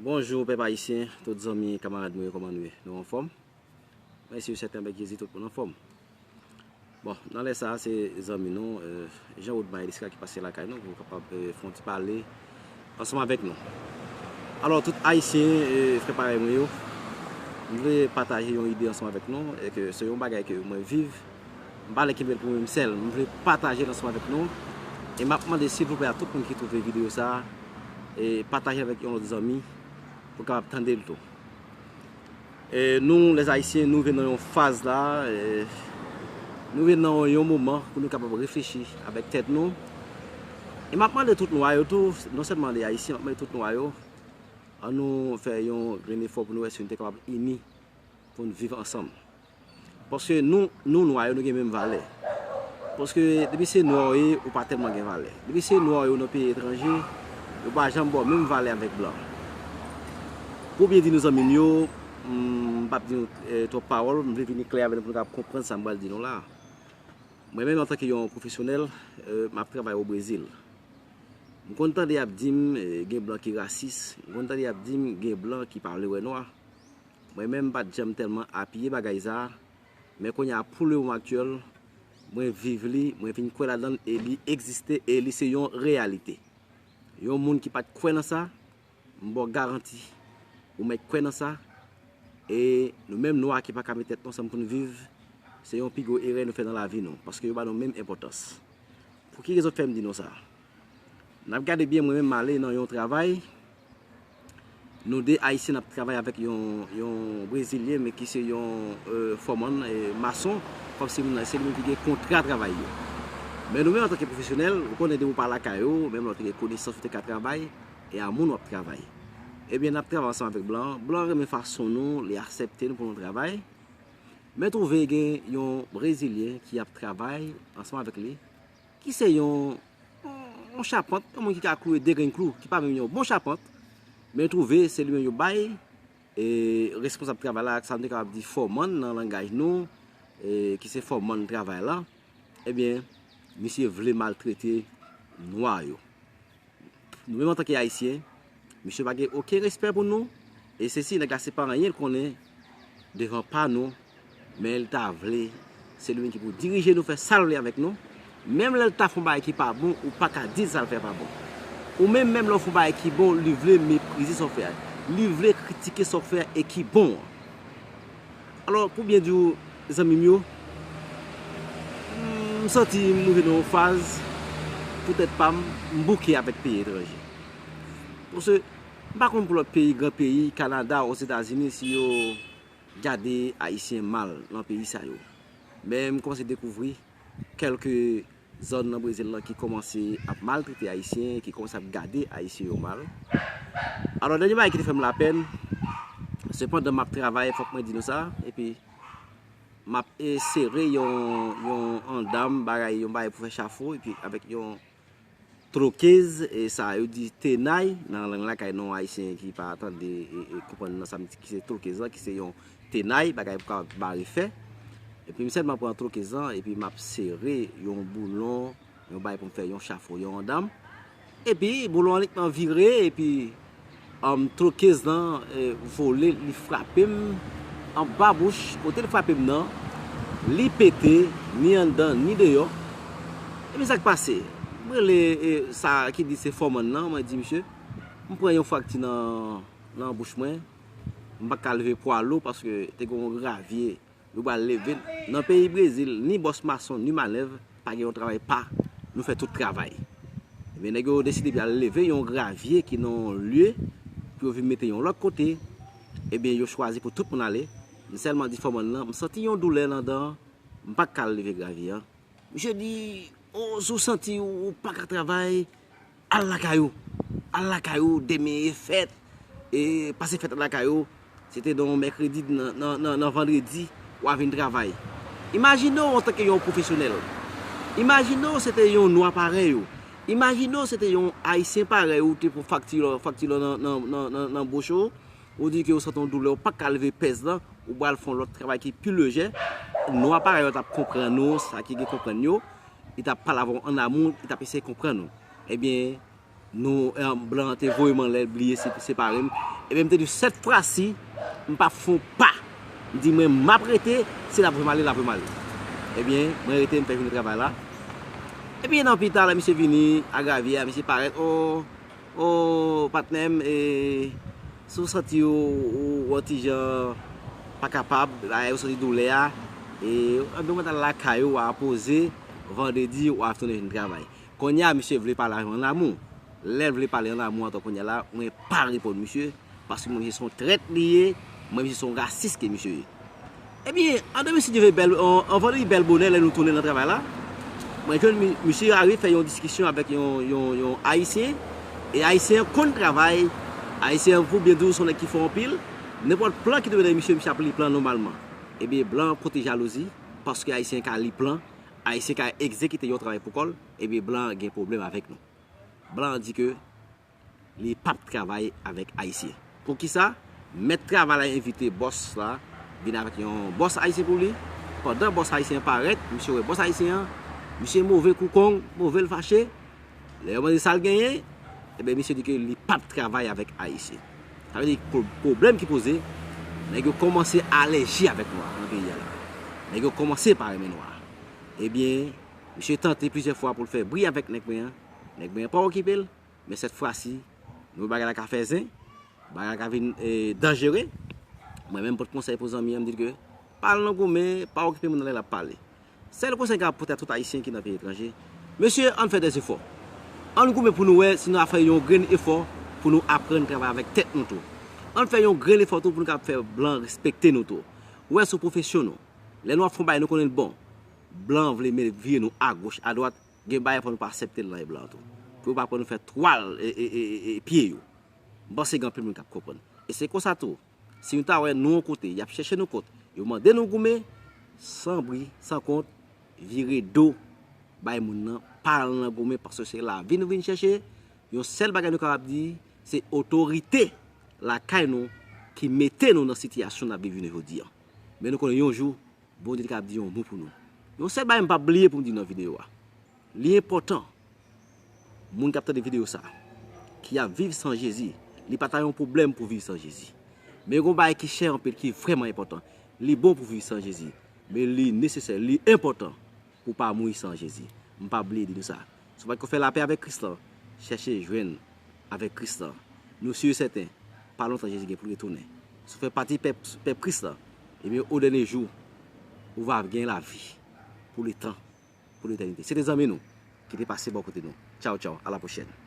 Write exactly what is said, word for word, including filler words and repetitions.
Bonjou pèp ayisyen, tout zanmi, kamarad mwen yo, kòman nou ye? Nou anfòm? Mwen si sèten avèk Jezi tout moun anfòm. Bon, nan lè sa a, se zanmi nou, euh, Jean Wood Maëliska ki pase lakay nou pou kapab, euh, fè yon ti pale ansanm avèk nou. Alò, tout ayisyen, euh, frè parèy mwen yo, m vle pataje yon ide ansanm avèk nou, e ke se yon bagay ke mwen viv, m pa vle kenbe l pou mwen menm sèl, m vle pataje l ansanm avèk nou, e m ap mande silvouplè a tout moun ki twouve videyo sa a, e pataje l avèk yon lòt zanmi pou kapab tande l tou. E nou, lèzayisyen, nou rive nan yon faz la, e nou rive nan yon moman pou nou kapab reflechi avèk tèt nou. E m ap mande tout nwa yo tou, non sèlman lèzayisyen, m ap mande ayisyen, m ap mande tout nwa yo, ann nou fè yon grenn efò pou nou wè si nou te kapab ini, pou n viv ansanm. Paske nou, nou nwa yo, nou gen menm valè. Paske depi se nwa w ye, ou pa tèlman gen valè. Depi se nwa w ye, ou nan peyi etranje, yo pa janm ba w menm valè avèk blan. Pou byen di nou zanmi m yo, m p ap di nou, eh, twòp pawòl, m vle vini klè avè nou pou nou kapab konprann sa m pral di nou la. Mwen menm, antanke yon pwofesyonèl, eh, m ap travay o Brezil. M konn tande y ap di m, eh, gen blan ki rasis, m konn tande y ap di m gen blan ki pa vle wè nwa. Mwen menm, m pa t janm tèlman apiye bagay sa a, men kounye a, pou le moman aktyèl, mwen viv li, mwen vin kwè ladan l, e li egziste, e li se yon reyalite. Yon moun ki pa t kwè nan sa, m ba w garanti, ou mèt kwè nan sa, e nou menm nwa ki pa ka met tèt nou ansanm pou n viv, se yon pi gwo erè nou fè nan lavi nou, paske yo ba nou menm enpòtans. Pou ki rezon k fè m di nou sa? N ap gade byen, mwen menm m ale nan yon travay. Nou de ayisyen n ap travay avèk yon, yon brezilyen, men ki se yon, euh, fòmann, eh, mason, kòmsi moun nan, se li menm ki gen kontra travay yo. Men nou menm antanke pwofesyonèl, ou konnen depi w pa lakay ou, menm lè w te gen konesans ou te ka travay, e a moun w ap travay. Ebyen, n ap travay ansanm avèk blan an. Blan an renmen fason nou, li aksepte nou pou nou travay. Men twouve gen yon brezilyen ki ap travay ansanm avèk li, ki se yon, yon chapant, yon moun ki ka kloure de grenn klou, ki pa menm yon bon chapant, men twouve se li menm yo bay, e, responsab travay la, sa nou te kapab di fòmann nan langaj nou, e, ki se fòmann travay la, ebyen, misye vle maltrete nwa yo. Nou menm antanke ayisyen, misye pa gen okenn respè pou nou, e se si nèg la se pa anyen l konnen devan pa nou, men l ta vle, se li menm ki pou dirije nou, fè sa l vle avèk nou. Menm lè l ta fè yon bagay ki pa bon, ou pa ka di l sa l fè pa bon. Ou menm, menm lè w fè yon bagay ki bon, li vle meprize sa w fè a. Li vle kritike sa w fè a e ki bon an. Alò, pou byen di w, zanmi m yo, m santi m rive nan yon faz, poutèt pa m, m bouke avèk peyi etranje. Paske m pa konn pou lòt peyi, gran peyi, Kanada, Ozetazini, si yo gade Ayisyen mal nan peyi sa yo. Men m kòmanse dekouvri kèlke zòn nan Brezil lan ki kòmanse ap maltrete Ayisyen, ki kòmanse ap gade Ayisyen yo mal. Alò, dènye bagay ki te fè m lapèn, sepandan m ap travay, fòk mwen di nou sa, epi m ap, e, sere yon, yon andam, bagay, yon bagay pou fè chafo, epi avèk yon trokez, e sa yo di tenay, nan lang lakay nou ayisyen ki pa tande e, e konprann nan sa m di ki se trokez lan, ki se yon tenay, bagay pou ka bare fè. Epi m sèlman pran trokez lan, epi m ap sere yon boulon, yon bagay pou m fè yon chafo, yon andam. Epi boulon an likman vire, epi, um, trokez lan, e, vole, li frape m anba bouch, kote l frape m nan, li pete, ni anndan, ni deyò. Epi sa k pase? M rele, e, sa ki di se fòmann nan, mwen di, "Misye, m pran yon frakti nan, nan bouch mwen, m pa ka leve pwa lou paske te gen yon gravye nou pral leve." Nan peyi Brezil, ni bòs mason, ni manèv, pa gen yon travay pa, nou fè tout travay. Ebyen, nèg yo deside pral leve yon gravye ki nan yon lye pou yo vin mete yon lòt kote. Ebyen, yo chwazi pou tout moun ale. M sèlman di fòmann nan, m santi yon doulè nan dan, m pa ka leve gravye an. Misye di, "O, si w santi ou pa ka travay, al lakay ou. Al lakay ou, demen e fèt. E pase fèt lakay ou." Se te nan yon mèkredi, nan, nan, nan, nan vandredi, w a vin travay. Imajine w antanke yon pwofesyonèl. Imajine w se te yon nwa parèy ou. Imajine w se te yon ayisyen parèy ou, te pran fakti, fakti nan, nan, nan, nan, nan bouch ou. Ou di ke ou santi yon doulè, ou pa ka leve pèz lan, ou pral fè yon lòt travay ki pi lejè. Nwa parèy ou t ap konprann ou, sa ki gen konprann yo, li t ap pale avè w an amou, li t ap eseye konprann ou. Ebyen, nou, eh, blan an te voye m anlè, bliye se, separe m. Ebyen, m te di, sèt fwa si, m p ap fè yon pa. M di, mwen, m ap rete, si l ap voye m ale, l ap voye m ale. Ebyen, mwen rete, m fè jounen travay la. Ebyen, nan pita la, misye vini, a gravye a, misye parèt, o, o, patnè m, e, si w santi w, w, w yon ti jan pa kapab, la, ou santi doulè a, e, anben w mèt al lakay ou, w a poze, vandredi, w a tounen vin travay. Kounye a, misye vle pale avè m an amou. Lè l vle pale an amou atò kounye a la, mwen pa reponn misye, paske mwen, misye se yon trèt li ye, mwen, misye se yon rasis ke misye ye. Ebyen, an de mil sis, bèl, an, an vandredi bèl bonè, lè nou tounen nan travay la, mwen jwenn mi-, misye arive fè yon diskisyon avèk yon, yon, yon Ayisyen, e Ayisyen an konn travay, Ayisyen an pou byen di w se yon nèg ki fò anpil, nenpòt plan ki tonbe nan misye, misye ap li plan nòmalman. Ebyen, blan kote jalouzi, paske Ayisyen ka li plan, Ayisyen ka egzekite yon travay pou kò l, ebyen, blan gen pwoblèm avèk nou. Blan an di ke li p ap travay avèk Ayisyen. Poukisa? Mèt travay la envite bòs la vin avèk yon bòs ayisyen pou li. Pandan bòs ayisyen an parèt, misye wè bòs ayisyen an, misye move kou kong, move l fache. Lè yo mande sa l genyen, ebyen, misye di ke li p ap travay avèk Ayisyen. Sa vle di, pwo-, pwoblèm ki poze, nèg yo kòmanse alèji avèk nwa nan peyi a la. Nèg yo kòmanse pa renmen nwa. Ebyen, misye tante plizyè fwa pou l fè bri avèk nèg mwen an. Nèg mwen an pa okipe l. Men sèt fwa si, nou wè bagay la ka fè zen, bagay la ka vin, e, danjere. Mwen menm, m pot konsèy pou zanmi an, m di l ke pa al nan goumen, pa okipe moun nan lè l ap pale. Sèl konsèy m ka pote a tout Ayisyen ki nan peyi etranje, mesye, ann fè dèzefò. Ann goumen pou nou wè si nou a fè yon grenn efò pou nou aprann travay avèk tèt nou tou. Ann fè yon grenn efò tou pou nou kapab fè blan respekte nou tou. Ou wè sou pwofesyon nou. Lè nou ap fè yon bagay, nou konnen l bon. Blan vle men vire nou agoch, adwat, gen bagay pou nou pa aksepte l nan blan tou. Pou yo pa pran nou fè twal e, e, e, e, e pye yo. M panse gen anpil moun k ap konprann. E se konsa tou, si nou ta wè nou yon kote, y ap chèche nou kont, yo mande nou goumen, san bri, san kont, vire do bay moun nan, pa al nan goumen, paske se lavi nou vin chèche. Yon sèl bagay nou kapab di, se otorite lakay nou ki mete nou nan sitiyasyon n ap viv jounen jodi a. Men nou konnen yon jou, Bondye li kapab di yon mo pou nou. Yon sèl bagay m p ap bliye pou m di nan videyo a. Li enpòtan, moun k ap tande videyo sa, ki ap viv san Jezi, li pa ta yon pwoblèm pou viv san Jezi. Men gen yon bagay ki chè anpil, ki vrèman enpòtan. Li bon pou viv san Jezi, men li nesesè, li enpòtan pou w pa mouri san Jezi. M p ap bliye di nou sa. Si w pa t ko fè lapè avèk Kris lan, chèche jwenn avèk Kris lan. Nou si e sèten, pa lontan Jezi gen pou l retounen. Si w fè pati pèp, pèp Kris lan, ebyen, o dènye jou, ou va gen lavi pou letan, pou letènite. Se te zanmi nou ki te pase bò kote nou. Tchaw, tchaw, a la pwochèn.